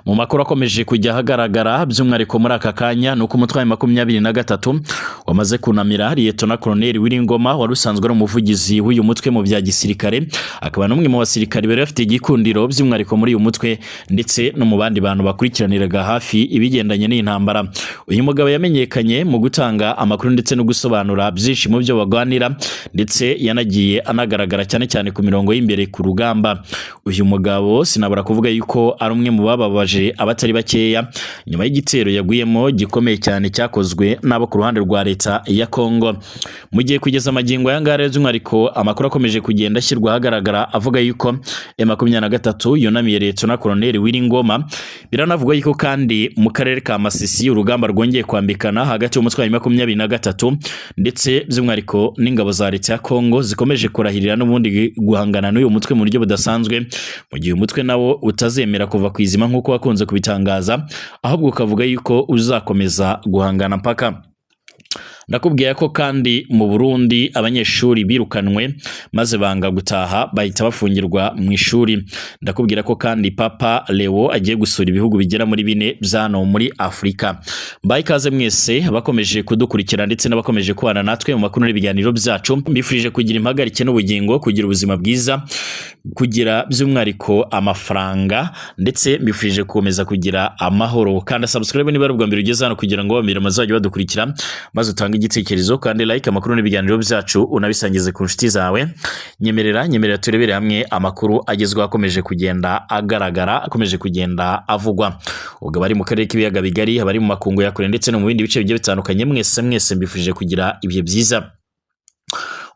Mu makuru akomeje kujya ahagaragara by'umwihariko muri aka kanya ni uko umutwe wa 23 wamaze kunamira Liyetona Koloneli Willy Ngoma wari usanzwe ari umuvugizi w'uyu mutwe mu bya gisirikare, akaba n'umwe mu basirikare bari bafite igikundiro by'umwihariko muri uyu mutwe ndetse no mu bandi bantu bakurikiraniraga hafi ibigendanye n'intambara. Uyu mugabo yamenyekanye mu gutanga amakuru ndetse no gusobanura byinshi mu byo bagwanira, ndetse yanagiye anagaragara cyane cyane ku mirongo y'imbere ku rugamba. Uyu mugabo sinabura kuvuga yuko ari umwe mu bababaje abatari bakeya nyuma y'igitero yaguyemo gikomeye cyane cyakozwe n'abo ku ruhande rwa leta ya Kongo. Mu gihe kugeza amagingo aya ngaya rero by'umwihariko amakuru akomeje kugenda ashyirwa ahagaragara avuga yuko M23 yunamiye Liyetona Koloneli Willy Ngoma, biranavugwa yuko kandi mu karere ka Masisi urugamba rwongeye kwambikana hagati y'umutwe wa 23 ndetse by'umwihariko n'ingabo za leta ya Kongo zikomeje kurahirira n'ubundi guhangana n'uyu mutwe mu buryo budasanzwe, mu gihe umutwe nawo utazemera kuva ku izima nk'uko wakunze kubitangaza, ahubwo ukavuga yuko uzakomeza guhangana mpaka. Ndakubwiye ko kandi mu Burundi abanyeshuri birukanwe maze banga gutaha bahita bafungirwa mu ishuri. Ndakubwira ko kandi Papa Leo agiye gusura ibihugu bigera muri 4 byano muri Afurika. Mbaye ikaze mwese bakomeje kudukurikira ndetse n'abakomeje kubana natwe mu makuru n'ibiganiro byacu. Mbifurije kugira impagarike n'ubugingo, kugira ubuzima bwiza, kugira by'umwihariko amafaranga, ndetse mbifurije gukomeza kugira amahoro. Kanda subscribe niba ari ubwa mbere ugeze hano kugira ngo bamire bazajye badukurikira, maze utange igitekerezo kandi like amakuru n'ibiganiro byacu unabisangize ku nshuti zawe. Nyemerera turebere hamwe amakuru agezweho akomeje kugenda agaragara, akomeje kugenda avugwa. Ubwo abari mu karere k'ibiyaga bigari, abari mu makungu ya kure ndetse no mu bindi bice bigiye bitandukanye, mwese mwese mbifurije kugira ibihe byiza.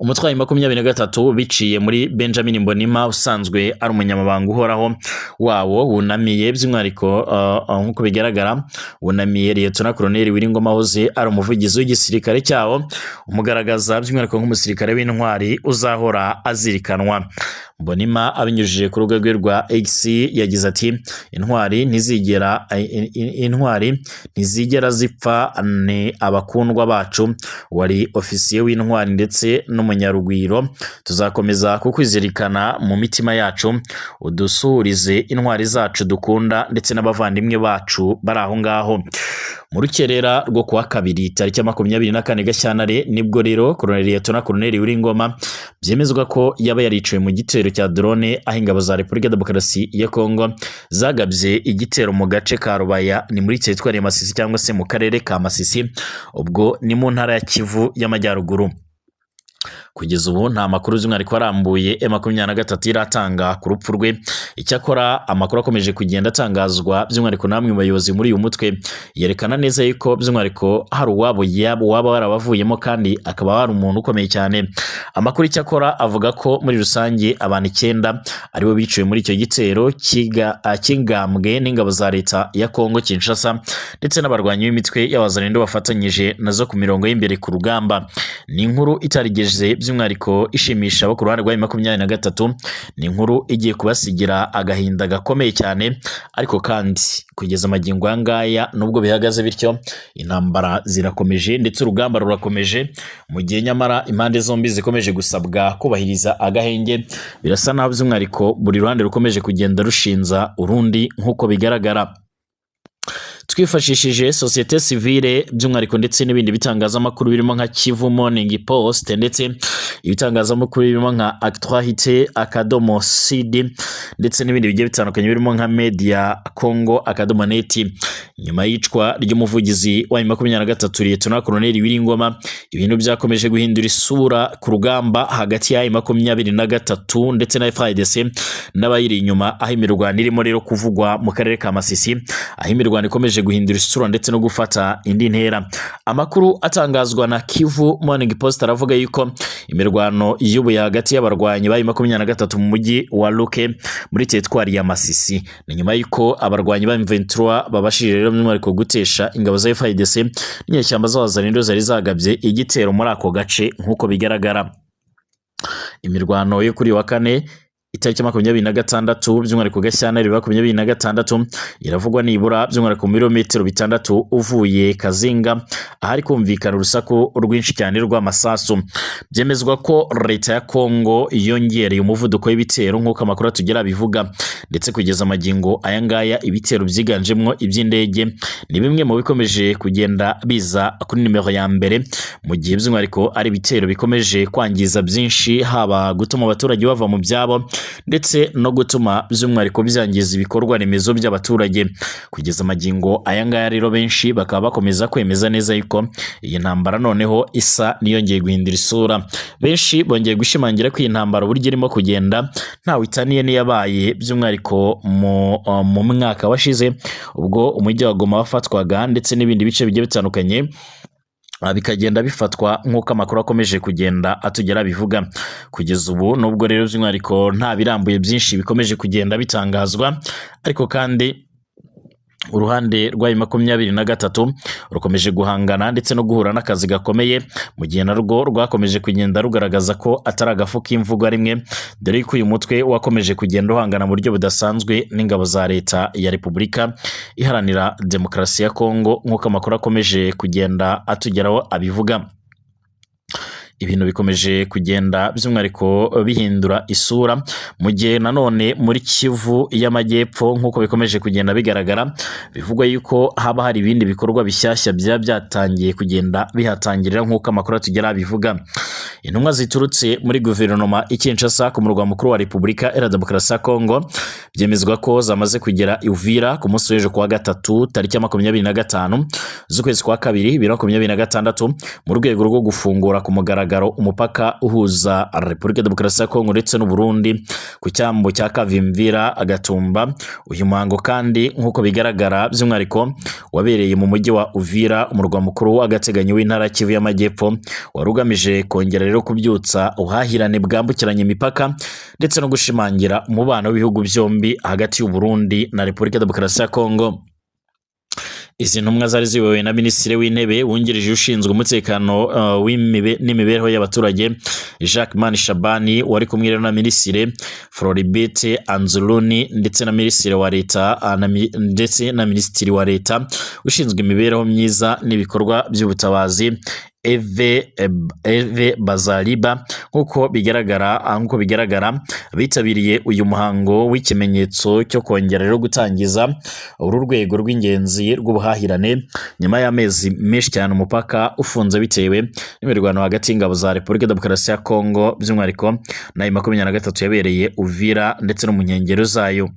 Umutwe wa 23 biciye muri Benjamin Mbonima usanzwe ari umunyamabanga uhoraho wawo wunamiye by'umwihariko nk'uko bigaragara wunamiye Liyetona Koloneli Willy Ngoma wahoze ari umuvugizi w'igisirikare cyawo, umugaragaza by'umwihariko nk'umusirikare w'intwari uzahora azirikanwa. Mbonima abinyujije ku rubuga rwe rwa X yagize ati: intwari ntizigera zipfa, ni abakundwa bacu, wari ofisiye w'intwari ndetse n'umunyarugwiro, tuzakomeza kukwizirikana mu mitima yacu, udusuhurize intwari zacu dukunda ndetse n'abavandimwe bacu bari aho ngaho. Mu rukerera rwo kuwa kabiri tariki 24 Gashyantare nibwo rero Liyetona Koloneli Willy Ngoma byemezwa ko yaba yariciwe mu gitero cya drone aho ingabo za Repubulika ya Demokarasi ya Kongo zagabye igitero mu gace ka Rubaya, ni muri teritwari ya Masisi cyangwa se mu karere ka Masisi, ubwo ni mu ntara ya Kivu y'Amajyaruguru. Kugeza ubu nta makuru by'umwihariko arambuye M23 iratanga ku rupfu rwe. Icyakora amakuru akomeje kugenda atangazwa by'umwihariko namwe mu bayobozi muri uyu mutwe yerekana neza yuko by'umwihariko hari uwabo waba warabavuyemo kandi akaba wari umuntu ukomeye cyane. Amakuru icyakora avuga ko muri rusange abantu 9 aribo biciwe muri icyo gitero kigambwe n'ingabo za leta ya Kongo Kinshasa ndetse n'abarwanyi b'imitwe y'abazalendo bafatanyije nazo ku mirongo y'imbere ku rugamba. Ni inkuru itarigeze by'umwihariko ishimisha abo ku ruhande rwa 23, ni inkuru igiye kubasigira agahinda gakomeye cyane, ariko kandi kugeza amagingo aya ngaya nubwo bihagaze bityo intambara zirakomeje ndetse urugamba rurakomeje, mu gihe nyamara impande zombi zikomeje gusabwa kubahiriza agahenge. Birasa naho by'umwihariko buri ruhande rukomeje kugenda rushinza urundi nk'uko bigaragara. Twifashishije société civile by'umwihariko ndetse n'ibindi bitangazamakuru birimo nka Kivu Morning Post ndetse ibitangazamakuru birimo nka Actualité akadomo CD ndetse n'ibindi bigiye bitandukanye birimo nka Media Congo akadomo net. Nyuma y'icwa ry'umuvugizi wa 23 Liyetona Koloneli Willy Ngoma, ibintu byakomeje guhindura isura ku rugamba hagati ya 23 ndetse na FARDC n'abayiri inyuma, aho imirwano irimo rero kuvugwa mu karere ka Masisi, aho imirwano ikomeje guhindura isura ndetse no gufata indi ntera. Amakuru atangazwa na Kivu Morning Post aravuga yuko imirwano y'ubuye hagati y'abarwanyi ba 23 mu mujyi wa Luke muri teritwari ya Masisi, ni nyuma y'uko abarwanyi ba M23 babashije rero by'umwihariko gutesha ingabo za FARDC n'inyeshyamba z'abazalendo zari zagabye igitero muri ako gace nk'uko bigaragara. Imirwano yo kuri wa kane Itariki 26 by'umwihariko Gashyantare 2026 iravugwa nibura by'umwihariko mu birometero 6 uvuye Kazinga, ahari kumvikana urusaku rwinshi cyane rw'amasasu. Byemezwa ko leta ya Kongo yongereye umuvuduko w'ibitero nk'uko amakuru atugera abivuga, ndetse kugeza amagingo aya ngaya ibitero byiganjemwo iby'indege ni bimwe mu bikomeje kugenda biza kuri nimero ya mbere, mu gihe by'umwihariko ari ibitero bikomeje kwangiza byinshi, haba gutuma abaturage bava mu byabo ndetse no gutuma by'umwihariko byangiza ibikorwa remezo by'abaturage. Kugeza amagingo aya ngaya rero benshi bakaba bakomeza kwemeza neza yuko iyi ntambara noneho isa niyongeye guhindura isura. Benshi bongeye gushimangira ko iyi ntambara uburyo irimo kugenda ntawe itaniye n'iyabaye by'umwihariko mu mwaka washize ubwo umujyi wa Goma wafatwaga ndetse n'ibindi bice bigiye bitandukanye bikagenda bifatwa nk'uko amakuru akomeje kugenda atugera bivuga. Kugeza ubu nubwo rero by'umwihariko nta birambuye byinshi bikomeje kugenda bitangazwa, ariko kandi uruhande rwa 23 rukomeje guhangana ndetse no guhura n'akazi gakomeye, mu gihe narwo rwakomeje kugenda rugaragaza ko atari agafu k'imvugo rimwe, dore ko uyu mutwe wakomeje kugenda uhangana mu buryo budasanzwe n'ingabo za leta ya Repubulika Iharanira Demokarasi ya Kongo nk'uko amakuru akomeje kugenda atugeraho abivuga. Ibintu bikomeje kugenda by'umwihariko bihindura isura, mu gihe nanone muri Kivu y'Amajyepfo nk'uko bikomeje kugenda bigaragara, bivugwa yuko haba hari ibindi bikorwa bishyashya byaba byatangiye kugenda bihatangirira nk'uko amakuru atugera abivuga. Intumwa ziturutse muri guverinoma i Kinshasa ku murwa mukuru wa Repubulika Iharanira Demokarasi ya Kongo byemezwa ko zamaze kugera i Uvira ku munsi w'ejo kuwa gatatu tariki ya 25 z'ukwezi kwa kabiri 2026, mu rwego rwo gufungura ku mugaragaro umupaka uhuza Repubulika Demokarasi ya Kongo ndetse n'u Burundi ku cyambu cya Kavimvira Gatumba. Uyu muhango kandi nk'uko bigaragara by'umwihariko wabereye mu mujyi wa Uvira, umurwa mukuru w'agateganyo w'intara ya Kivu y'Amajyepfo, wari ugamije kongera rero kubyutsa ubuhahirane bwambukiranya imipaka ndetse no gushimangira umubano w'ibihugu byombi hagati y'u Burundi na Repubulika Demokarasi ya Kongo. Izi ntumwa zari ziyobowe na Minisitiri w'Intebe wungirije ushinzwe umutekano n'imibereho y'abaturage Jacques Mani Shabani, wari kumwe rero na Minisitiri Floribert Anzuluni ndetse na Minisitiri wa Leta ndetse na Minisitiri wa Leta ushinzwe imibereho myiza n'ibikorwa by'ubutabazi Eve Bazaliba. Nk'uko bigaragara bitabiriye uyu muhango w'ikimenyetso cyo kongera rero gutangiza uru rwego rw'ingenzi rw'ubuhahirane nyuma y'amezi menshi cyane umupaka ufunze bitewe n'imirwano hagati y'ingabo za Repubulika Demokarasi ya Kongo by'umwihariko na 23 yabereye Uvira ndetse no mu nkengero zayo.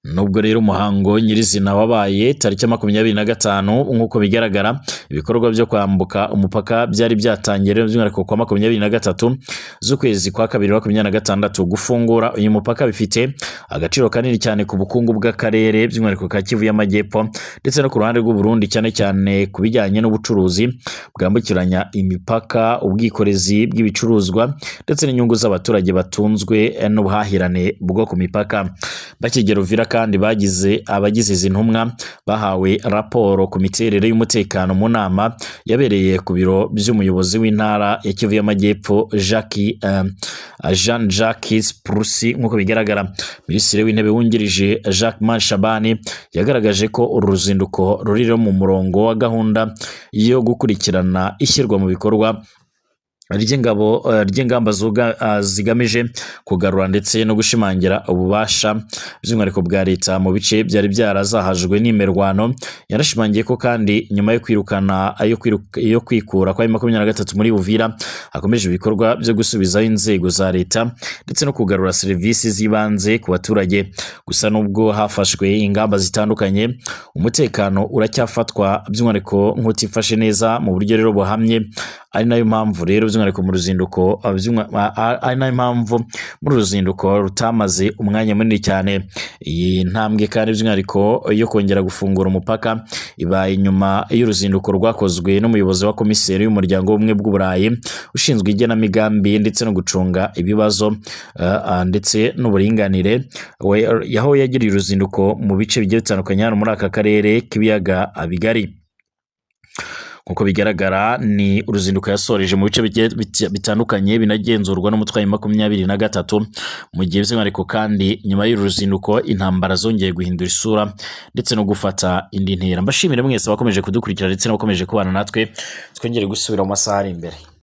Nubwo rero umuhango nyirizina wabaye tariki 25, nk'uko bigaragara ibikorwa byo kwambuka umupaka byari byatangiye rero by'umwihariko kwa 23 z'ukwezi kwa kabiri 26. Gufungura uyu mupaka bifite agaciro kanini cyane ku bukungu bw'akarere by'umwihariko ka Kivu y'Amajyepfo ndetse no ku ruhande rw'u Burundi, cyane cyane ku bijyanye n'ubucuruzi bwambukiranya imipaka, ubwikorezi bw'ibicuruzwa ndetse n'inyungu z'abaturage batunzwe n'ubuhahirane bwo ku mipaka. Bakigera Uvira kandi bagize abagize izi ntumwa bahawe raporo ku miterere y'umutekano mu nama yabereye ku biro by'umuyobozi w'intara ya Kivu y'Amajyepfo Jacques Jean Jacques Purusi. Nk'uko bigaragara, Minisitiri w'Intebe wungirije Jacques Man Shabani yagaragaje ko uru ruzinduko ruri mu murongo wa gahunda yo gukurikirana ishyirwa mu bikorwa ry'ingabo ry'ingamba zigamije kugarura ndetse no gushimangira ububasha by'umwihariko bwa leta mu bice byari byarazahajwe n'imirwano. Yanashimangiye ko kandi nyuma yo kwirukana yo kwikura kwa 23 muri Uvira hakomeje ibikorwa byo gusubizaho inzego za leta ndetse no kugarura serivisi z'ibanze ku baturage. Gusa nubwo hafashwe ingamba zitandukanye, umutekano uracyafatwa by'umwihariko nk'utifashe neza mu buryo rero buhamye, ari nayo mpamvu rero by'umwihariko mu ruzinduko ari nayo mpamvu muri uru ruzinduko rutamaze umwanya munini cyane. Iyi ntambwe kandi by'umwihariko yo kongera gufungura umupaka ibaye nyuma y'uruzinduko rwakozwe n'umuyobozi wa komiseri y'umuryango w'ubumwe bw'Uburayi ushinzwe igenamigambi ndetse no gucunga ibibazo ndetse n'uburinganire, aho yagiriye uruzinduko mu bice bigiye bitandukanye hano muri aka karere k'ibiyaga bigari. Nk'uko bigaragara ni uruzinduko yasoreje mu bice bigiye bitandukanye binagenzurwa n'umutwe wa M23, mu gihe by'umwihariko kandi nyuma y'uru ruzinduko intambara zongeye guhindura isura ndetse no gufata indi ntera. Mbashimire mwese abakomeje kudukurikira ndetse n'abakomeje kubana natwe, twongere gusubira mu masaha ari imbere.